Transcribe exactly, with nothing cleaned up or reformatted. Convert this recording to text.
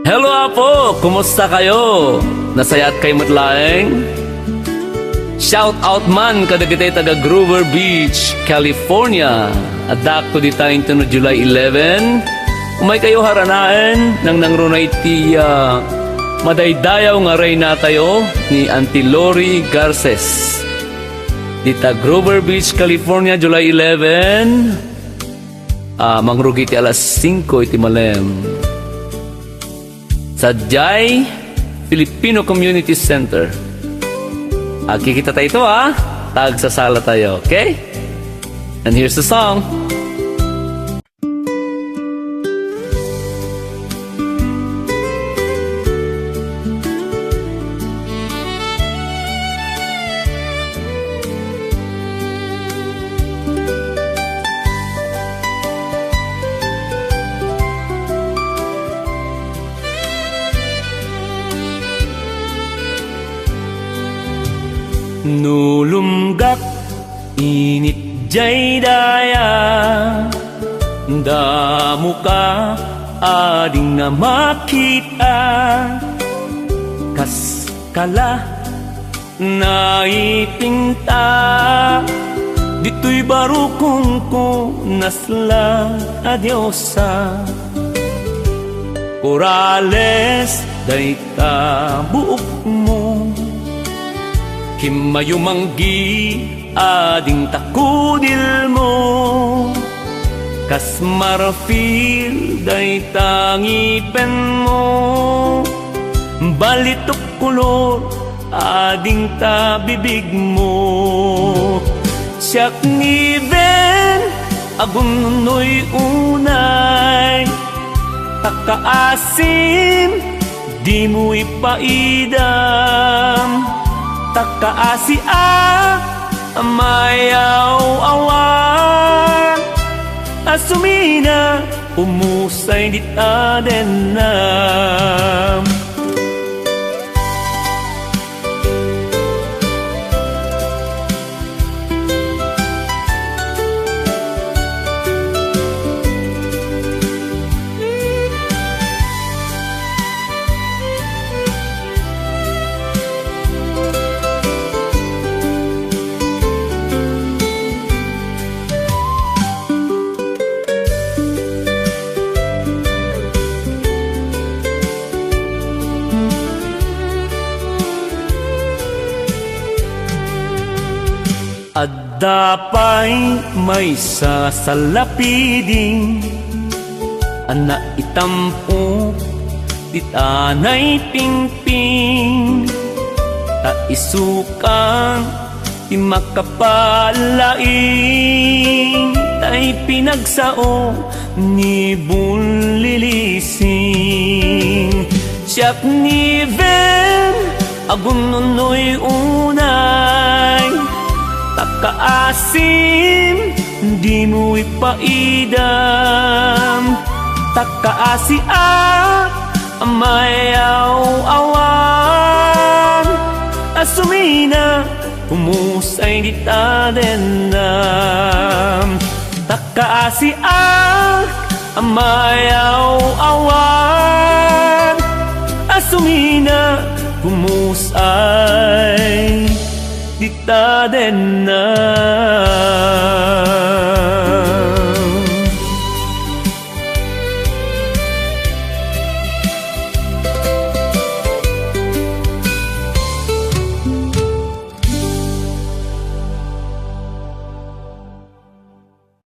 Hello, Apo! Kumusta kayo? Nasayaat kayo met laeng? Shout out man kadagiti taga Grover Beach, California. Addaakto dita intono July eleven. Umay kayo haranaen, nangnangruna iti, ah, madaydayaw nga reyna tayo ni Auntie Lori Garces. Dita Grover Beach, California, July eleven. Ah, mangrugi iti alas singko iti malem. Sadiay Filipino Community Center. Agkikita tayo ito, ha? Tagsasala tayo, okay? And here's the song. No lumgak init jay daya, damo ka ading a makita, kas kala naipinta, ditoy barukongko nasla a diosa. Korales dayta buokmo, kimmayumanggi ading ta kudilmo, kas marfil dayta ngipenmo, balitok kolor ading ta bibigmo. Siak ni Ben, agunnoy unay, takaasim, dimo ipaidam, takaasiak a mayaw-awan, a sumina, pumusay dita dennam. Adda pay maysa a salapiding a naitam-ok dita naypingping, ta isukan ti makapalaing, tay pinagsao ni Bunlilising. Siak ni Ben, agunnoy unay, takaasim, dimo ipaidam, takaasiak a mayaw-awan, a sumina, pumusay dita dennam. Takaasiak a mayaw-awan, a sumina, pumusay dita dennam.